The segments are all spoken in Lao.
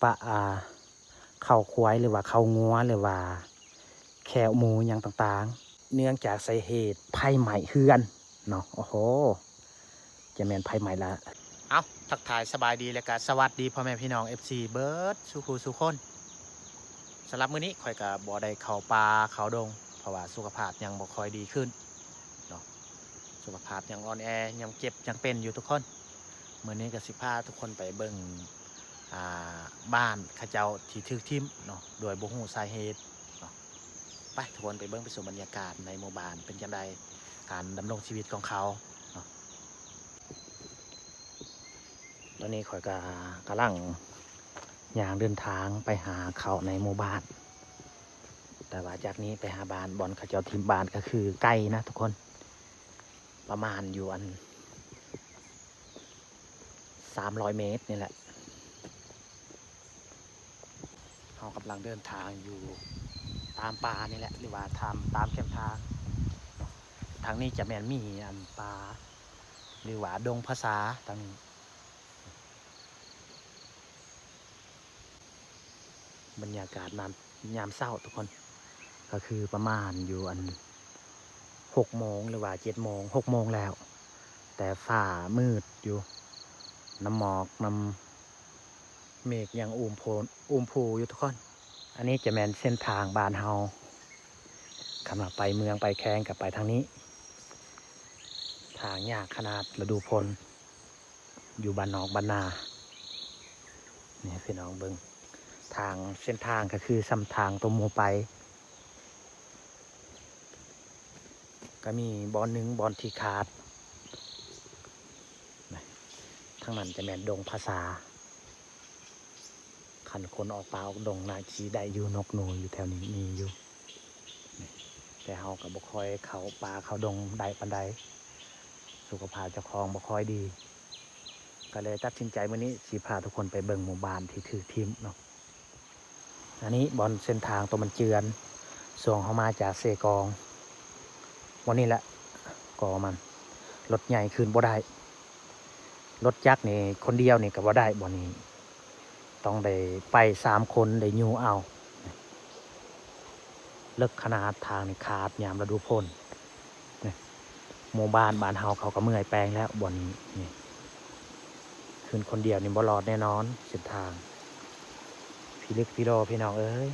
ປະ ອ່າ ເຂົ້າຄວາຍ ຫຼືວ່າເຂົ້າງົວ ຫຼືວ່າແຂ້ວໝູຫຍັງຕ່າງໆ ເນື່ອງຈາກສາເຫດໄຟໄໝ້ເຮືອນເນາະ. ໂອ້ໂຫ ຈະແມ່ນໄຟໄໝ້ລະ. ເອົ້າ ທັກທາຍສະບາຍດີ ແລະກະສະຫວັດດີພໍ່ແມ່ພີ່ນ້ອງ ເອັຟຊີ ເບິດສູ່ຜູ້ສູ່ຄົນ. ສຳລັບມື້ນີ້ຂ້ອຍກະບໍ່ໄດ້ເຂົ້າປ່າເຂົ້າດົງ ເພາະວ່າສຸຂະພາບຍັງບໍ່ຄ່ອຍດີຂຶ້ນເນາະ, ສຸຂະພາບຍັງອ່ອນແອ ຍັງເຈັບຍັງເປັນຢູ່ທຸກຄົນ. ມື້ນີ້ກະຊິພາທຸກຄົນໄປເບິ່ງ ອ່າ ບ້ານເຂົາເຈົ້າທີ່ຖືກຖິ້ມເນາະ ໂດຍບໍ່ຮູ້ສາເຫດເນາະ. ໄປ ທຸກຄົນໄປເບິ່ງໄປຊົມບັນຍາກາດໃນໝູ່ບ້ານເປັນຈັ່ງໃດ ການດຳລົງຊີວິດຂອງເຂົາເນາະ. ຕອນນີ້ຂ້ອຍກະກຳລັງຍ່າງເດີນທາງໄປຫາເຂົາໃນໝູ່ບ້ານ, ແຕ່ວ່າຈາກນີ້ໄປຫາບ້ານ ບ່ອນເຂົາເຈົ້າຖິ້ມບ້ານກະຄືໄກນະທຸກຄົນ, ປະມານຢູ່ອັນ ສາມຮ້ອຍເມດນີ້ແຫຼະ. ເຮົາກຳລັງເດີນທາງຢູ່ຕາມປ່ານີ້ແຫຼະ ຫຼືວ່າຕາມ ຕາມເສັ້ນທາງເນາະ. ທາງນີ້ຈະແມ່ນມີອັນປ່າ ຫຼືວ່າດົງຜາສາທາງນີ້. ບັນຍາກາດນຳ ຍາມເຊົ້າທຸກຄົນ ກະຄືປະມານຢູ່ອັນ ຫົກໂມງ ຫຼືວ່າເຈັດໂມງ ຫົກໂມງແລ້ວ ແຕ່ຟ້າມືດຢູ່ ນ້ຳໝອກ ນ້ຳເມກຍັງອຸມໂພ ອຸມພູຢູ່ທຸກຄົນ. ອັນນີ້ຈະແມ່ນເສັ້ນທາງບ້ານເຮົາ ຄັນວ່າໄປເມືອງໄປແຂວງກະໄປທາງນີ້. ທາງຍາກຂະໜາດລະດູຝົນ ຢູ່ບ້ານນອກບ້ານນາ. ນີ້ໃຫ້ພີ່ນ້ອງເບິ່ງ ທາງ ເສັ້ນທາງກະຄືສ່ຳທາງຕົວໝູ່ໄປ. ກະມີບ່ອນໜຶ່ງບ່ອນທີ່ຂາດ ທາງນັ້ນຈະແມ່ນດົງຜາສາ. ຄັນຄົນອອກປ່າອອກດົງນະ ຊິໄດ້ຢູ່ ນົກໜູຢູ່ແຖວນີ້ມີຢູ່. ແຕ່ເຮົາກະບໍ່ຄ່ອຍເຂົ້າປ່າເຂົ້າດົງໄດ້ປານໃດ, ສຸຂະພາບເຈົ້າຂອງບໍ່ຄ່ອຍດີ ກະເລີຍຕັດສິນໃຈມື້ນີ້ຊິພາທຸກຄົນໄປເບິ່ງໝູ່ບ້ານທີ່ຖືກຖິ້ມເນາະ. ອັນນີ້ບ່ອນເສັ້ນທາງໂຕມັນເຈື່ອນ ຊ່ວງເຮົາມາຈາກເຊກອງ ບ່ອນນີ້ແຫຼະ ກໍມັນ ລົດໃຫຍ່ຂຶ້ນບໍ່ໄດ້, ລົດຈັກນີ້ຄົນດຽວນີ້ກະບໍ່ໄດ້ ບ່ອນນີ້ຕ້ອງໄດ້ໄປສາມຄົນ ໄດ້ຍູ້ເອົາ. ເລິກຂະໜາດ ທາງນີ້ຂາດຍາມລະດູຝົນ. ນີ້ ໝູ່ບ້ານ ບ້ານເຮົາເຂົາກະເມື່ອຍແປງແລ້ວບ່ອນນີ້. ນີ້ ຂຶ້ນຄົນດຽວນີ້ບໍ່ລອດແນ່ນອນ ເສັ້ນທາງພິລຶກພິໂລ ພີ່ນ້ອງເອີຍ.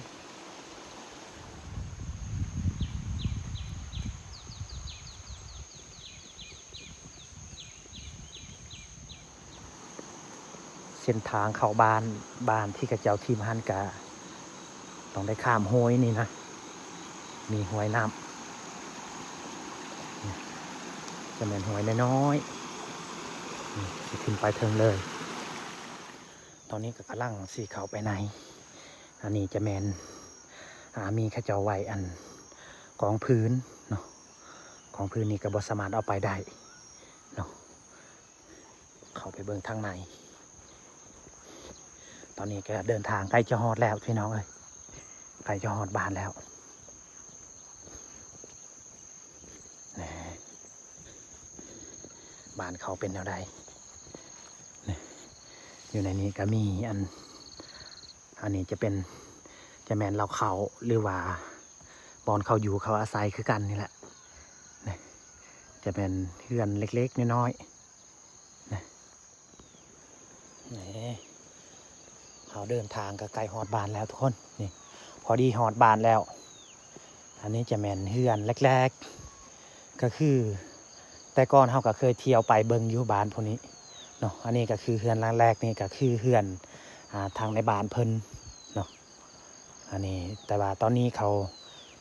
ເສັ້ນທາງເຂົ້າບ້ານ ບ້ານທີ່ເຂົາເຈົ້າຖິ້ມຫັ້ນກະຕ້ອງໄດ້ຂ້າມຫ້ວຍນີ້ນະ, ມີຫ້ວຍນ້ຳ ຈະແມ່ນຫ້ວຍນ້ອຍໆ ນີ້ ຊິຂຶ້ນໄປເທິງເລີຍ. ຕອນນີ້ກະກຳລັງຊິເຂົ້າໄປໃນ. ອັນນີ້ຈະແມ່ນ ອ່າ ມີເຂົາເຈົ້າໄວ້ອັນກອງຟືນເນາະ, ກອງຟືນນີ້ກະບໍ່ສາມາດເອົາໄປໄດ້ເນາະ. ເຂົ້າໄປເບິ່ງທາງໃນ. ຕອນນີ້ກະເດີນທາງໃກ້ຈະຮອດແລ້ວພີ່ນ້ອງເອີຍ, ໃກ້ຈະຮອດບ້ານແລ້ວ. ແນ່ ບ້ານເຂົາເປັນແນວໃດ? ນີ້ ຢູ່ໃນນີ້ກະມີອັນ ອັນນີ້ຈະເປັນ ຈະແມ່ນເລົ້າເຂົ້າ ຫຼືວ່າບ່ອນເຂົາຢູ່ເຂົາອາໄສຄືກັນນີ້ແຫຼະ. ນີ້ ຈະແມ່ນເຮືອນເລັກໆນ້ອຍໆ ນີ້. ນີ້ ເຮົາເດີນທາງກະໃກ້ຮອດບ້ານແລ້ວທຸກຄົນ. ນີ້ ພໍດີຮອດບ້ານແລ້ວ. ອັນນີ້ຈະແມ່ນເຮືອນແລກໆ ກະຄື ແຕ່ກ່ອນເຮົາກະເຄີຍທ່ຽວໄປເບິ່ງຢູ່ບ້ານຜູ້ນີ້ເນາະ. ອັນນີ້ກະຄືເຮືອນຫຼັງແລກ ນີ້ກະຄືເຮືອນ ອ່າ ທາງໃນບ້ານເພິ່ນເນາະ. ອັນນີ້ ແຕ່ວ່າຕອນນີ້ເຂົາ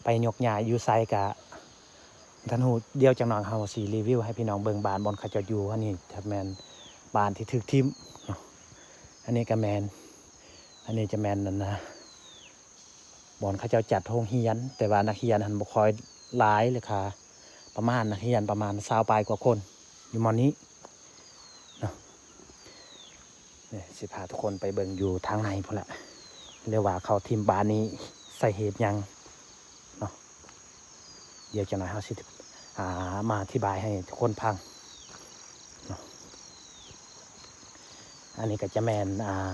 ໄປຍົກຍ້າຍຢູ່ໃສກະ ບໍ່ທັນຮູ້. ດຽວຈັກໜ່ອຍເຮົາຊິຣີວິວໃຫ້ພີ່ນ້ອງເບິ່ງບ້ານບ່ອນເຂົາເຈົ້າຢູ່. ອັນນີ້ຈະແມ່ນບ້ານທີ່ຖືກຖິ້ມເນາະ. ອັນນີ້ກະແມ່ນ ອັນນີ້ຈະແມ່ນອັນນະ ບ່ອນເຂົາເຈົ້າຈັດໂຮງຮຽນ, ແຕ່ວ່ານັກຮຽນຫັ້ນບໍ່ຄ່ອຍຫຼາຍເລີຍຄ່າ, ປະມານນັກຮຽນປະມານຊາວປາຍກວ່າຄົນຢູ່ໝ່ອງນີ້ເນາະ. ນີ້ ຊິພາທຸກຄົນໄປເບິ່ງຢູ່ທາງໃນພຸ້ນລະ ຫຼືວ່າເຂົາຖິ້ມບ້ານນີ້ສາເຫດຫຍັງເນາະ. ດຽວຈັກໜ່ອຍເຮົາຊິ ອ່າ ມາອະທິບາຍໃຫ້ທຸກຄົນຟັງເນາະ. ອັນນີ້ກະຈະແມ່ນ ອ່າ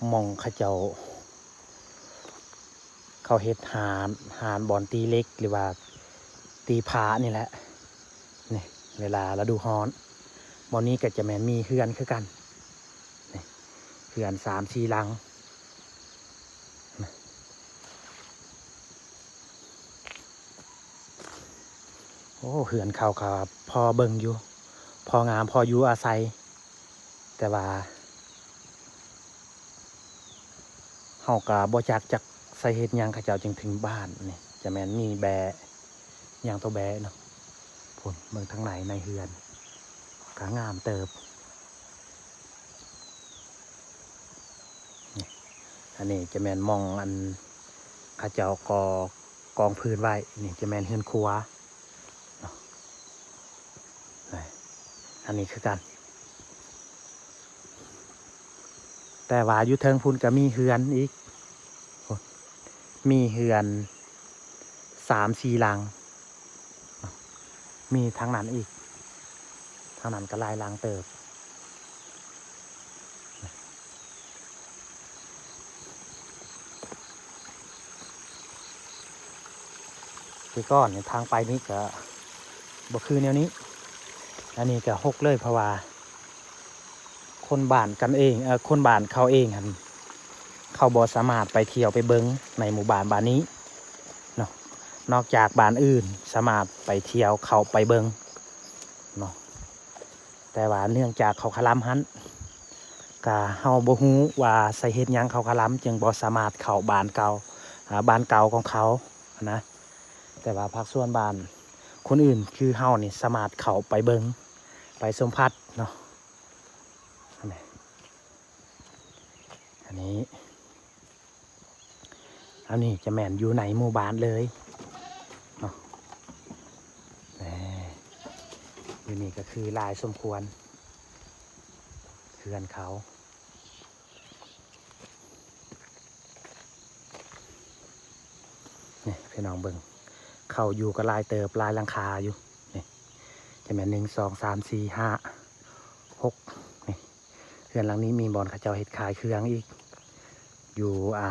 ເ ໝ່ອງເຂົາເຈົ້າ ເຂົາເຮັດຮ້ານ ຮ້ານບ່ອນຕີເຫຼັກ ຫຼືວ່າຕີພ້ານີ້ແຫຼະ. ນີ້ ເວລາລະດູຮ້ອນ ບ່ອນນີ້ກໍຈະແມ່ນມີເຮືອນຄືກັນ. ນີ້ ເຮືອນສາມສີ່ຫຼັງ. ໂອ້ ເຮືອນເຂົາກໍພໍເບິ່ງຢູ່ ພໍງາມ ພໍຢູ່ອາໄສ. ແຕ່ວ່າເຮົາກໍບໍ່ຈັກ ຈັກສາເຫດຫຍັງເຂົາເຈົ້າຈຶ່ງຖິ້ມບ້ານ. ນີ້ຈະແມ່ນມີແບ້ ຫຍັງຕົວແບ້ເນາະ. ພຸ້ນ ເບິ່ງທາງໃນ ໃນເຮືອນກໍງາມເຕີບ. ນີ້ ອັນນີ້ຈະແມ່ນໝ່ອງອັນເຂົາເຈົ້າກໍ່ກອງຟືນໄວ້. ນີ້ຈະແມ່ນເຮືອນຄົວເນາະ. ນີ້ ອັນນີ້ຄືກັນ ແຕ່ວ່າຢູ່ເທິງພຸ້ນກໍມີເຮືອນອີກ ມີເຮືອນສາມສີ່ຫຼັງ. ມີທາງນັ້ນອີກ ທາງນັ້ນກໍຫຼາຍຫຼັງເຕີບ. ແຕ່ກ່ອນນີ້ທາງໄປນີ້ກໍບໍ່ຄືແນວນີ້. ອັນນີ້ກໍຮົກເລີຍ ເພາະວ່າຄົນບ້ານກັນເອງ ເອີ ຄົນບ້ານເຂົາເອງຫັ້ນ ເຂົາບໍ່ສາມາດໄປທ່ຽວໄປເບິ່ງໃນໝູ່ບ້ານບ້ານນີ້ເນາະ. ນອກຈາກບ້ານອື່ນສາມາດໄປທ່ຽວເຂົ້າໄປເບິ່ງເນາະ. ແຕ່ວ່າເນື່ອງຈາກເຂົາຄະລຳຫັ້ນ ກະເຮົາບໍ່ຮູ້ວ່າສາເຫດຫຍັງເຂົາຄະລຳຈຶ່ງບໍ່ສາມາດເຂົ້າບ້ານເກົ່າ ອາ ບ້ານເກົ່າຂອງເຂົາຫັ້ນນະ. ແຕ່ວ່າພາກສ່ວນບ້ານຄົນອື່ນຄືເຮົານີ້ສາມາດເຂົ້າໄປເບິ່ງ ໄປສົມຜັດເນາະ. ອັນນີ້ ອັນນີ້ ອັນນີ້ຈະແມ່ນຢູ່ໃນໝູ່ບ້ານເລີຍເນາະ. ແໝ່ ຢູ່ນີ້ກໍຄືຫຼາຍສົມຄວນ ເຮືອນເຂົາ. ນີ້ພີ່ນ້ອງເບິ່ງ ເຂົາຢູ່ກໍຫຼາຍເຕີບ ຫຼາຍຫຼັງຄາຢູ່. ນີ້ຈະແມ່ນ ໜຶ່ງ ສອງ ສາມ ສີ່ ຫ້າ ຫົກ ນີ້ ເຮືອນຫຼັງນີ້ມີບ່ອນເຂົາເຈົ້າເຮັດຂາຍເຄື່ອງອີກ ຢູ່ ອ່າ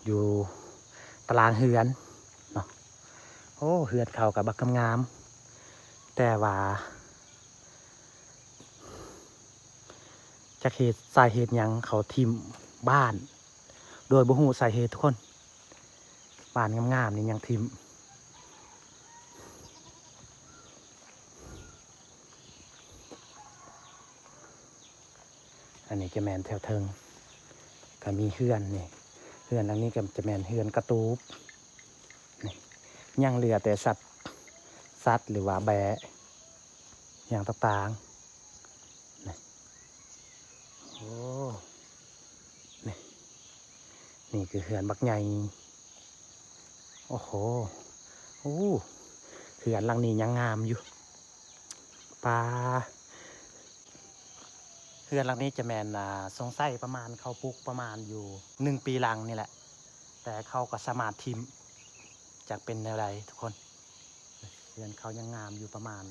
ຢູ່ຕາລາງເຮືອນເນາະ. ໂອ້ ເຮືອນເຂົາກໍບັກງາມໆ ແຕ່ວ່າຈັກເຫດສາເຫດຫຍັງເຂົາຖິ້ມບ້ານ ໂດຍບໍ່ຮູ້ສາເຫດທຸກຄົນ. ບ້ານງາມໆນີ້ຍັງຖິ້ມ. ອັນນີ້ຈະແມ່ນແຖວເທິງ ກໍມີເຮືອນນີ້ ເຮືອນຫຼັງນີ້ກໍຈະແມ່ນເຮືອນກະຕູບ. ນີ້ ຍັງເຫຼືອແຕ່ສັດ ສັດ ຫຼືວ່າແບ້ ຫຍັງຕ່າງໆ. ນີ້ ໂອ້ ນີ້ ນີ້ຄືເຮືອນບັກໃຫຍ່. ໂອ້ໂຫ ໂອ້ ເຮືອນຫຼັງນີ້ຍັງງາມຢູ່. ປາ ເຮືອນຫຼັງນີ້ຈະແມ່ນ ອ່າ ສົງໄສປະມານເຂົາປຸກປະມານຢູ່ໜຶ່ງປີຫຼັງນີ້ແຫຼະ ແຕ່ເຂົາກໍສາມາດຖິ້ມ ຈັກເປັນແນວໃດທຸກຄົນ. ເຮືອນເຂົາຍັງງາມຢູ່ ປະມານ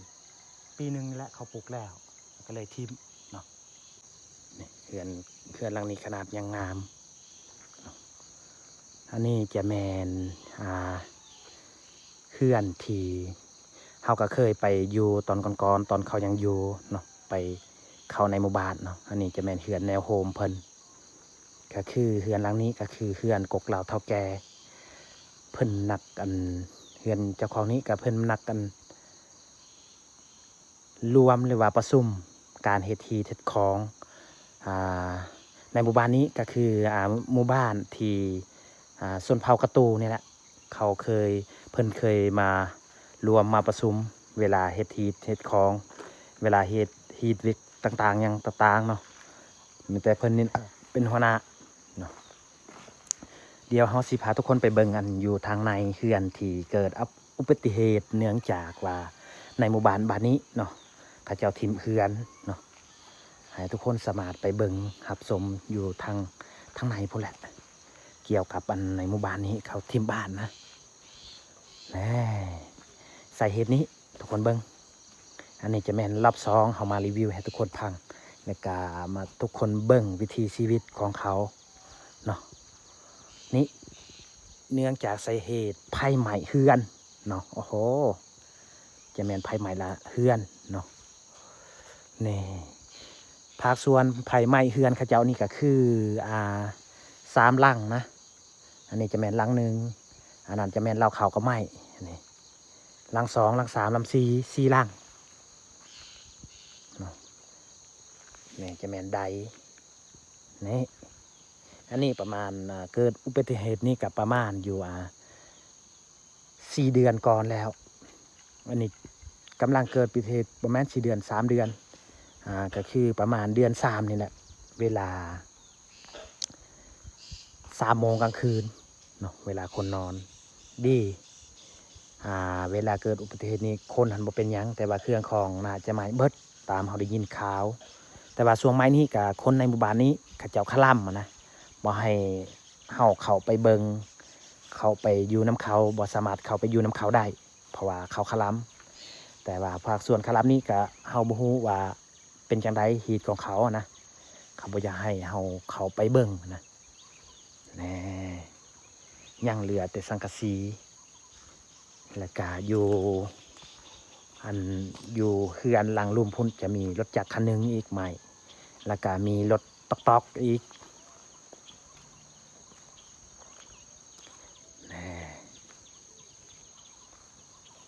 ປີໜຶ່ງນີ້ແຫຼະ ເຂົາປຸກແລ້ວ ກໍເລີຍຖິ້ມເນາະ. ນີ້ເຮືອນ ເຮືອນຫຼັງນີ້ຂະໜາດຍັງງາມ. ອັນນີ້ຈະແມ່ນ ອ່າ ເຮືອນທີ່ເຮົາກໍເຄີຍໄປຢູ່ຕອນກ່ອນໆ ຕອນເຂົາຍັງຢູ່ເນາະ ໄປເຂົ້າໃນໝູ່ບ້ານເນາະ. ອັນນີ້ຈະແມ່ນເຮືອນແນວໂຮມເພິ່ນ ກໍຄືເຮືອນຫຼັງນີ້ກໍຄືເຮືອນກົກເຫຼົ່າເຖົ້າແກ່. ເພິ່ນນັກ ອັນ ເຮືອນເຈົ້າຂອງນີ້ກໍເພິ່ນນັກ ອັນ ລວມ ຫຼືວ່າປະຊຸມການເຮັດຮີດເຮັດຄອງ ອ່າ ໃນໝູ່ບ້ານນີ້ ກໍຄື ອ່າ ໝູ່ບ້ານທີ່ ອ່າ ຊົນເຜົ່າກະຕູນີ້ແຫຼະ ເຂົາເຄີຍ ເພິ່ນເຄີຍມາລວມມາປະຊຸມ ເວລາເຮັດຮີດເຮັດຄອງ ເວລາເຮັດຮີດວຽກຕ່າງໆ ຫຍັງຕ່າງໆເນາະ. ມີແຕ່ເພິ່ນນີ້ເປັນຫົວໜ້າເນາະ. ດຽວເຮົາຊິພາທຸກຄົນໄປເບິ່ງ ອັນ ຢູ່ທາງໃນເຮືອນທີ່ເກີດ ອຸບັດຕິເຫດ ເນື່ອງຈາກວ່າໃນໝູ່ບ້ານບ້ານນີ້ເນາະ ເຂົາເຈົ້າຖິ້ມເຮືອນເນາະ. ໃຫ້ທຸກຄົນສາມາດໄປເບິ່ງຮັບຊົມຢູ່ທາງ ທາງໃນພຸ້ນແຫຼະ ກ່ຽວກັບ ອັນ ໃນໝູ່ບ້ານນີ້ເຂົາຖິ້ມບ້ານນະ. ແນ່ ສາເຫດນີ້ທຸກຄົນເບິ່ງ ອັນນີ້ຈະແມ່ນລອບສອງ ເຮົາມາຣີວິວໃຫ້ທຸກຄົນຟັງ ແລ້ວກະມາທຸກຄົນເບິ່ງວິຖີຊີວິດຂອງເຂົາເນາະ. ນີ້ເນື່ອງຈາກສາເຫດໄຟໄໝ້ເຮືອນເນາະ. ໂອ້ໂຫ ຈະແມ່ນໄຟໄໝ້ລະເຮືອນເນາະ. ນີ້ ພາກສ່ວນໄຟໄໝ້ເຮືອນເຂົາເຈົ້ານີ້ກະຄື ອ່າ ສາມຫຼັງນະ. ອັນນີ້ຈະແມ່ນຫຼັງໜຶ່ງ, ອັນນັ້ນຈະແມ່ນເລົ້າເຂົ້າກໍໄໝ້. ນີ້ ຫຼັງສອງ, ຫຼັງສາມ, ຫຼັງສີ່, ສີ່ຫຼັງເນາະ. ນີ້ຈະແມ່ນໄດ. ນີ້ ອັນນີ້ປະມານ ອ່າ ເກີດອຸບັດຕິເຫດນີ້ກະປະມານຢູ່ ອ່າ ສີ່ເດືອນກ່ອນແລ້ວ. ອັນນີ້ກຳລັງເກີດອຸບັດຕິເຫດ ບໍ່ແມ່ນສີ່ເດືອນ, ສາມເດືອນ. ອ່າ ກະຄືປະມານເດືອນສາມນີ້ແຫຼະ, ເວລາ ສາມໂມງກາງຄືນເນາະ, ເວລາຄົນນອນດີ. ອ່າ ເວລາເກີດອຸບັດຕິເຫດນີ້ ຄົນຫັ້ນບໍ່ເປັນຫຍັງ, ແຕ່ວ່າເຄື່ອງຂອງໜ້າຈະໄໝ້ເບິດ ຕາມເຮົາໄດ້ຍິນຂ່າວ. ແຕ່ວ່າຊ່ວງໃໝ່ນີ້ກະຄົນໃນໝູ່ບ້ານນີ້ເຂົາເຈົ້າຄະລຳນະ, ບໍ່ໃຫ້ເຮົາເຂົ້າໄປເບິ່ງ, ເຂົ້າໄປຢູ່ນຳເຂົາ, ບໍ່ສາມາດເຂົ້າໄປຢູ່ນຳເຂົາໄດ້ ເພາະວ່າເຂົາຄະລຳ. ແຕ່ວ່າພາກສ່ວນຄະລຳນີ້ກະເຮົາບໍ່ຮູ້ວ່າ ເປັນຈັ່ງໃດຮີດຂອງເຂົານະ, ເຂົາບໍ່ຢາກໃຫ້ເຮົາເຂົ້າໄປເບິ່ງນະ. ແນ່ ຍັງເຫຼືອແຕ່ສັງກະສີ. ແລ້ວກະຢູ່ ອັນ ຢູ່ເຮືອນຫຼັງລຸ່ມພຸ້ນຈະມີລົດຈັກຄັນໜຶ່ງອີກໃໝ່, ແລ້ວກະມີລົດຕອກໆອີກ. ແນ່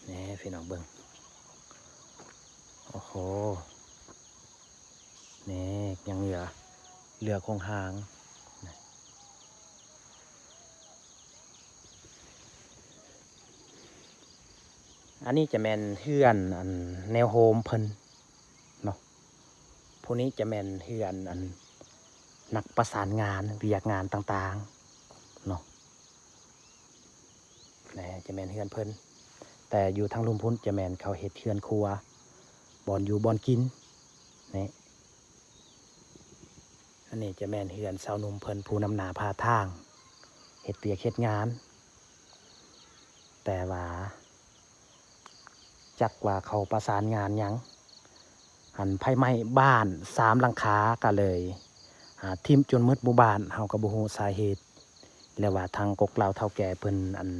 ແນ່ ພີ່ນ້ອງເບິ່ງ. ໂອ້ໂຫ ແນ່ ຍັງເຫຼືອ ເຫຼືອໂຄງຮ່າງ. ອັນນີ້ຈະແມ່ນເຮືອນ ອັນ ແນວໂຮມເພິ່ນເນາະ. ຜູ້ນີ້ຈະແມ່ນເຮືອນ ອັນ ນັກປະສານງານວຽກງານຕ່າງໆເນາະ. ແນ່ ຈະແມ່ນເຮືອນເພິ່ນ, ແຕ່ຢູ່ທາງລຸ່ມພຸ້ນຈະແມ່ນເຂົາເຮັດເຮືອນຄົວ ບ່ອນຢູ່ບ່ອນກິນ. ແນ່ ອັນນີ້ຈະແມ່ນເຮືອນຊາວໜຸ່ມເພິ່ນ ຜູ້ນຳໜ້າພາທາງເຮັດວຽກເຮັດງານ. ແຕ່ວ່າຈັກວ່າເຂົາປະສານງານຫຍັງ, ອັນ ໄຟໄໝ້ບ້ານສາມຫຼັງຄາ ກະເລີຍ ອ່າ ຖິ້ມຈົນໝົດໝູ່ບ້ານ. ເຮົາກະບໍ່ຮູ້ສາເຫດ ແລະວ່າທາງກົກເຫຼົ່າເຖົ້າແກ່ເພິ່ນ ອັນ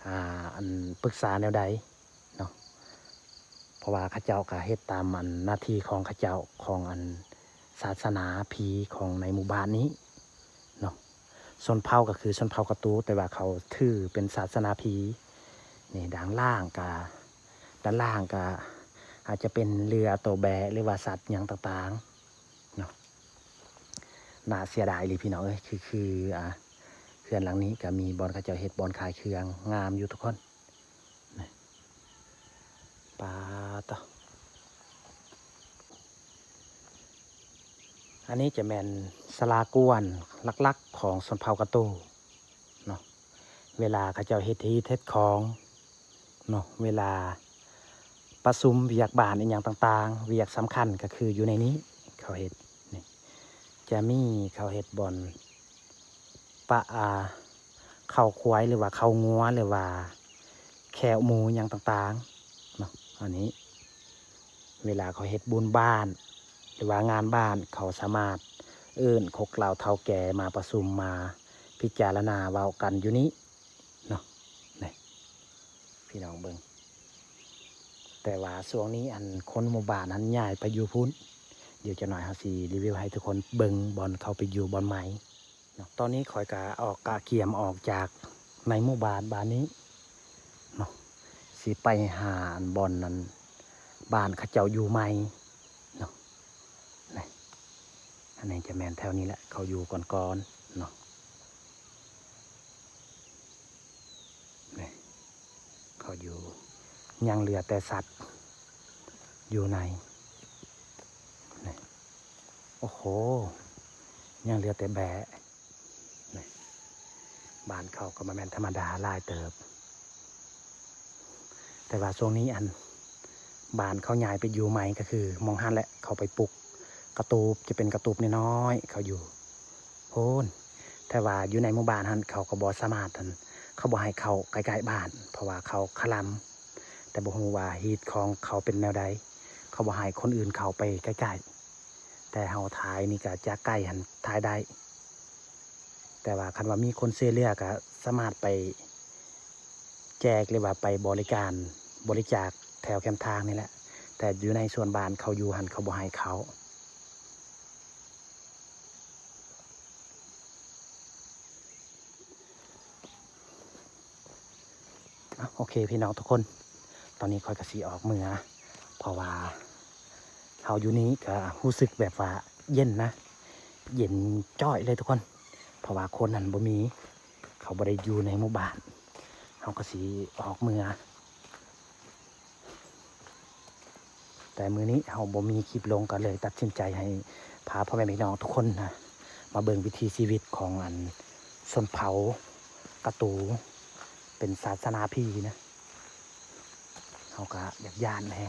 ອ່າ ອັນ ປຶກສາແນວໃດເນາະ. ເພາະວ່າເຂົາເຈົ້າກະເຮັດຕາມ ອັນ ໜ້າທີ່ຂອງເຂົາເຈົ້າ ຂອງ ອັນ ສາສະໜາຜີຂອງໃນໝູ່ບ້ານນີ້ເນາະ. ຊົນເຜົ່າກະຄືຊົນເຜົ່າກະຕູ ແຕ່ວ່າເຂົາຖືເປັນສາສະໜາຜີ. ນີ້ ດ້ານລ່າງກະ ດ້ານລ່າງກະອາດຈະເປັນເຫຼືອໂຕແບະ ຫຼືວ່າສັດຫຍັງຕ່າງໆເນາະ. ໜ້າເສຍດາຍອີ່ຫຼີພີ່ນ້ອງເອີຍ. ຄື ຄື ອ່າ ເຮືອນຫຼັງນີ້ກະມີບ່ອນເຂົາເຈົ້າເຮັດບ່ອນຂາຍເຄື່ອງ ງາມຢູ່ທຸກຄົນ. ປາດໂທ້ ອັນນີ້ຈະແມ່ນສາລາກວນຫຼັກໆຂອງຊົນເຜົ່າກະຕູເນາະ. ເວລາເຂົາເຈົ້າເຮັດຮີດເຮັດຄອງເນາະ, ເວລາປະຊຸມວຽກບ້ານອີ່ຫຍັງຕ່າງໆ ວຽກສຳຄັນກະຄືຢູ່ໃນນີ້ເຂົາເຮັດ. ນີ້ ຈະມີເຂົາເຮັດບ່ອນປະ ອ່າ ເຂົ້າຄວາຍ ຫຼືວ່າເຂົ້າງົວ ຫຼືວ່າແຂ້ວໝູຫຍັງຕ່າງໆເນາະ. ອັນນີ້ເວລາເຂົາເຮັດບຸນບ້ານ ຫຼືວ່າງານບ້ານ ເຂົາສາມາດເອີ້ນກົກເຫຼົ່າເຖົ້າແກ່ມາປະຊຸມ ມາພິຈາລະນາເວົ້າກັນຢູ່ນີ້ເນາະ. ນີ້ ພີ່ນ້ອງເບິ່ງ. ແຕ່ວ່າຊ່ວງນີ້ ອັນ ຄົນໝູ່ບ້ານຫັ້ນຍ້າຍໄປຢູ່ພຸ້ນ. ດຽວຈັກໜ້ອຍເຮົາຊິຣີວິວໃຫ້ທຸກຄົນເບິ່ງບ່ອນເຂົາໄປຢູ່ບ່ອນໃໝ່ເນາະ. ຕອນນີ້ຂ້ອຍກະອອກ ກະກຽມອອກຈາກໃນໝູ່ບ້ານບ້ານນີ້ເນາະ, ຊິໄປຫາ ອັນ ບ່ອນ ອັນ ບ້ານເຂົາເຈົ້າຢູ່ໃໝ່ເນາະ. ນີ້ ອັນນີ້ຈະແມ່ນແຖວນີ້ແຫຼະ ເຂົາຢູ່ກ່ອນໆເນາະ. ນີ້ ເຂົາຢູ່ ຍັງເຫຼືອແຕ່ສັດຢູ່ໃນ. ນີ້ ໂອ້ໂຫ ຍັງເຫຼືອແຕ່ແບະ. ນີ້ ບ້ານເຂົາກະບໍ່ແມ່ນທຳມະດາ ຫຼາຍເຕີບ. ແຕ່ວ່າຊ່ວງນີ້ ອັນ ບ້ານເຂົາຍ້າຍໄປຢູ່ໃໝ່ ກະຄືໝ່ອງຫັ້ນແຫຼະ ເຂົາໄປປຸກກະຕູບ ຈະເປັນກະຕູບນ້ອຍໆ ເຂົາຢູ່ ໂພນ. ແຕ່ວ່າຢູ່ໃນໝູ່ບ້ານຫັ້ນ ເຂົາກະບໍ່ສາມາດ ອັນ ເຂົາບໍ່ໃຫ້ເຂົ້າໃກ້ໆບ້ານ ເພາະວ່າເຂົາຄະລຳ. ແຕ່ບໍ່ຮູ້ວ່າຮີດຄອງເຂົາເປັນແນວໃດ ເຂົາບໍ່ໃຫ້ຄົນອື່ນເຂົ້າໄປໃກ້ ແຕ່ເຮົາຖ່າຍນີ້ກະຈາກໄກຫັ້ນຖ່າຍໄດ້ ແຕ່ວ່າຄັນວ່າມີຄົນຊ່ວຍເຫຼືອກະສາມາດໄປແຈກ ຫຼືວ່າໄປບໍລິການ ບໍລິຈາກແຖວແຄມທາງນີ້ແຫຼະ ແຕ່ຢູ່ໃນສ່ວນບ້ານເຂົາຢູ່ຫັ້ນເຂົາບໍ່ໃຫ້ເຂົ້າ. ອາ ໂອເຄພີ່ນ້ອງທຸກຄົນ ຕອນນີ້ຂ້ອຍກະຊິອອກເມືອ ເພາະວ່າເຮົາຢູ່ນີ້ກະຮູ້ສຶກແບບວ່າເຢັນນະ ເຢັນຈ້ອຍເລີຍທຸກຄົນ ເພາະວ່າຄົນຫັ້ນບໍ່ມີ ເຂົາບໍ່ໄດ້ຢູ່ໃນໝູ່ບ້ານ ເຮົາກະຊິອອກເມືອ. ແຕ່ມື້ນີ້ເຮົາບໍ່ມີຄລິບລົງ ກໍເລີຍຕັດສິນໃຈໃຫ້ພາພໍ່ແມ່ພີ່ນ້ອງທຸກຄົນນະ ມາເບິ່ງວິຖີຊີວິດຂອງອັນຊົນເຜົ່າກະຕູ ເປັນສາສະໜາຜີນະ ເຮົາກະຢາກຢ້ານແດ່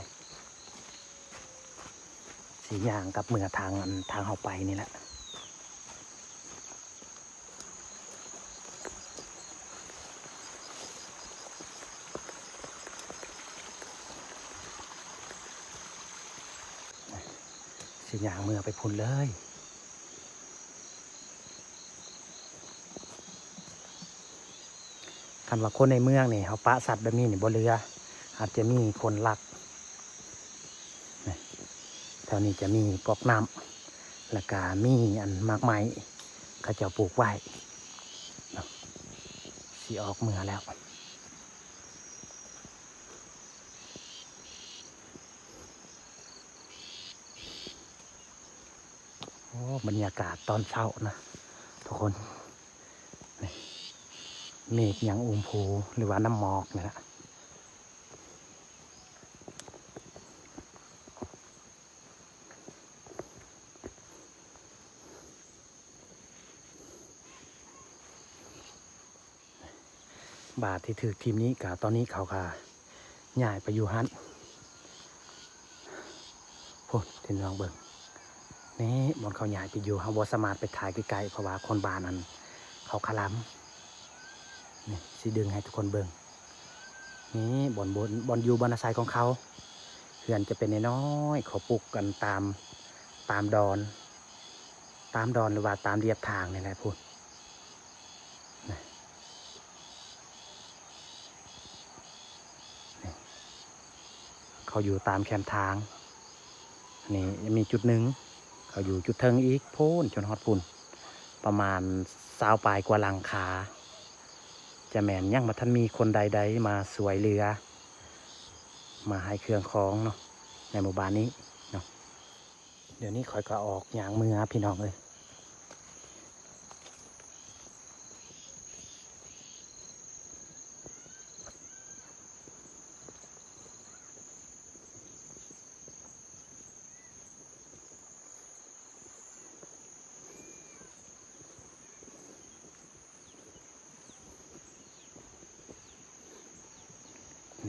ຊິຍ່າງກັບເມືອທາງອັນ ທາງເຮົາໄປນີ້ແຫຼະ. ຊິຍ່າງເມືອໄປພຸ້ນເລີຍ ຄັນວ່າຄົນໃນເມືອງນີ້ ເຮົາປະສັດແບບນີ້ນີ້ບໍ່ເຫຼືອ ອາດຈະມີຄົນລັກ. ແຖວນີ້ຈະມີກອກນ້ຳ ແລ້ວກະມີອັນໝາກໄມ້ເຂົາເຈົ້າປູກໄວ້ເນາະ ຊິອອກເມືອແລ້ວ. ໂອ້ ບັນຍາກາດຕອນເຊົ້ານະທຸກຄົນ ນີ້ ເມກຍັງອຸມພູ ຫຼືວ່ານ້ຳໝອກນີ້ແຫຼະ. ບາດທີ່ຖືກຖິ້ມນີ້ກະ ຕອນນີ້ເຂົາກະຍ້າຍໄປຢູ່ຫັ້ນ ພຸ້ນພີ່ນ້ອງເບິ່ງ ນີ້ບ່ອນເຂົາຍ້າຍໄປຢູ່ ເຮົາບໍ່ສາມາດໄປຖ່າຍໃກ້ໆ ເພາະວ່າຄົນບ້ານນັ້ນເຂົາຄະລຳ. ນີ້ຊິດຶງໃຫ້ທຸກຄົນເບິ່ງ ນີ້ບ່ອນ ບ່ອນ ບ່ອນຢູ່ບ່ອນອາໄສຂອງເຂົາ ເຮືອນຈະເປັນນ້ອຍໆ ເຂົາປຸກກັນຕາມ ຕາມດອນ ຕາມດອນ ຫຼືວ່າຕາມລຽບທາງນີ້ແຫຼະພຸ້ນ ນີ້ ເຂົາຢູ່ຕາມແຄມທາງ. ນີ້ຍັງມີຈຸດໜຶ່ງ ເຂົາຢູ່ຈຸດເທິງອີກ ພຸ້ນ ຈົນຮອດພຸ້ນ ປະມານຊາວປາຍກວ່າຫຼັງຄາ ຈະແມ່ນຍັງບໍ່ທັນມີຄົນໃດໆມາຊ່ວຍເຫຼືອ ມາໃຫ້ເຄື່ອງຂອງເນາະ ໃນໝູ່ບ້ານນີ້ເນາະ. ດຽວນີ້ຂ້ອຍກໍອອກຍ່າງເມືອພີ່ນ້ອງເອີຍ.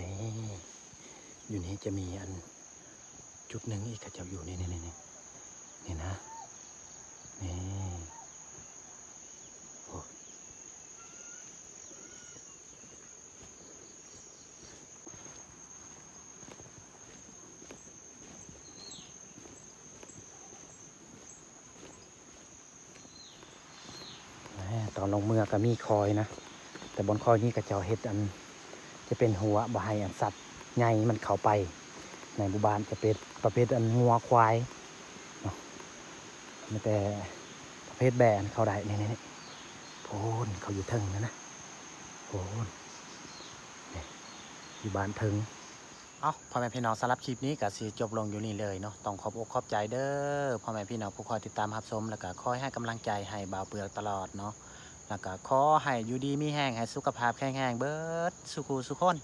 ນີ້ ຢູ່ນີ້ຈະມີອັນຈຸດໜຶ່ງອີກ ເຂົາເຈົ້າຢູ່ນີ້ ນີ້ ນີ້ ນີ້ ນີ້ນະ ນີ້ ໂອ້ ແນ່ ຕອນລົງເມືອກໍມີຄອຍນະ ແຕ່ບ່ອນຄອຍນີ້ເຂົາເຈົ້າເຮັດອັນ ຈະເປັນຮົ້ວບໍ່ໃຫ້ອັນສັດໃຫຍ່ມັນເຂົ້າໄປໃນໝູ່ບ້ານ ຈະເປັນປະເພດອັນງົວຄວາຍເນາະ ມີແຕ່ປະເພດແບ້ອັນເຂົ້າໄດ້ ນີ້ ນີ້ ນີ້ ໂພນ ເຂົາຢູ່ເທິງນັ້ນນະ ໂພນ ນີ້ ຢູ່ບ້ານເທິງ. ເອົ້າ ພໍ່ແມ່ພີ່ນ້ອງ ສຳລັບຄລິບນີ້ກໍຊິຈົບລົງຢູ່ນີ້ເລີຍເນາະ ຕ້ອງຂອບອົກຂອບໃຈເດີພໍ່ແມ່ພີ່ນ້ອງຜູ້ຄອຍຕິດຕາມຮັບຊົມ ແລ້ວກໍຄອຍໃຫ້ກຳລັງໃຈໃຫ້ບ່າວເປືອກຕະຫຼອດເນາະ ແລ້ວກໍຂໍໃຫ້ຢູ່ດີມີແຮງ ໃຫ້ສຸຂະພາບແຂງແຮງເບິດສູ່ຄູ່ສູ່ຄົນ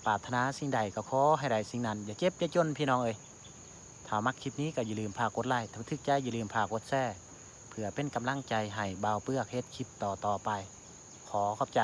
ປາດຖະໜາສິ່ງໃດກໍຂໍໃຫ້ໄດ້ສິ່ງນັ້ນ ຢ່າເຈັບຢ່າຈົນພີ່ນ້ອງເອີຍ. ຖ້າມັກຄລິບນີ້ກໍຢ່າລືມຝາກກົດໄລ ຖ້າຖືກໃຈຢ່າລືມຝາກກົດແຊ ເພື່ອເປັນກຳລັງໃຈໃຫ້ບ່າວເປືອກເຮັດຄລິບຕໍ່ໆໄປ ຂໍຂອບໃຈ.